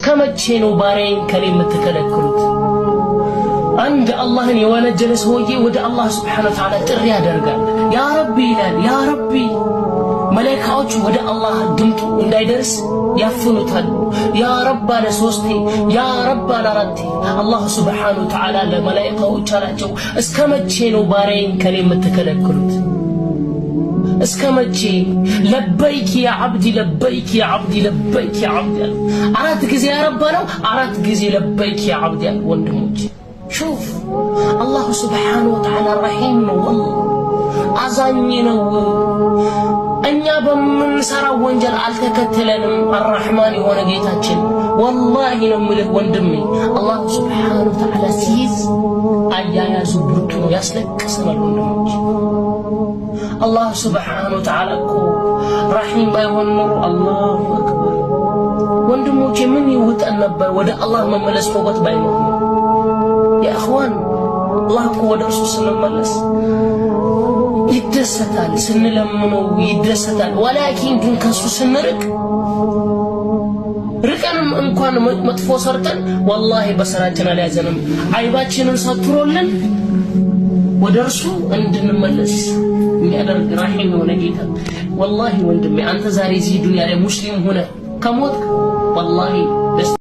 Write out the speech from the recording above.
እስከ መቼ ነው ባሪያዬን ከኔ የምትከለክሉት? አንድ አላህን የወነጀለ ሰውዬ ወደ አላህ سبحانه وتعالى ጥሪ ያደርጋል። يا ربي ይላል። يا ربي፣ መላኢካዎች ወደ አላህ ድምጡ እንዳይደርስ ያፍኑታል። يا رب አለ ሶስቴ፣ يا رب አለ አራቴ። አላህ سبحانه وتعالى ለመላኢካዎች አላቸው፣ እስከ መቼ ነው ባሪያዬን ከኔ የምትከለክሉት? እስከ መቼ? لبيك يا عبدي، لبيك يا عبدي، لبيك يا عبدي አለ። አራት ጊዜ يا رب አለው፣ አራት ጊዜ لبيك يا عبدي አለ። ወንድሞች شوف፣ الله سبحانه وتعالى رحيم ነው፣ والله አዛኝ ነው። እኛ በምንሰራው ወንጀል አልተከተለንም። الرحمن የሆነ ጌታችን والله ነው የምልህ ወንድሜ፣ الله سبحانه وتعالى ሲይዝ አያያዙ ብርቱ ነው፣ ያስለቅሰናል ወንድሞች። አላህ سبحانه وتعالى እኮ رحيم ባይሆን ኖሮ፣ الله أكبر፣ ወንድሞቼ ምን ይውጠን ነበር? ወደ አላህ መመለስ ተውበት ባይኖር ነው። يا إخوان፣ አላህ እኮ ወደ እርሱ ስንመለስ ይደሰታል፣ ስንለምነው ይደሰታል። ولكن ግን ከሱ ስንርቅ፣ ርቀንም እንኳን መጥፎ ሰርተን والله በስራችን አልያዘንም። አይባችንን ሰትሮልን ወደ እርሱ እንድንመለስ የሚያደርግ رحيم የሆነ ጌታ። والله ወንድሜ፣ አንተ ዛሬ እዚህ ዱንያ ላይ ሙስሊም ሆነ ከሞትክ والله ደስ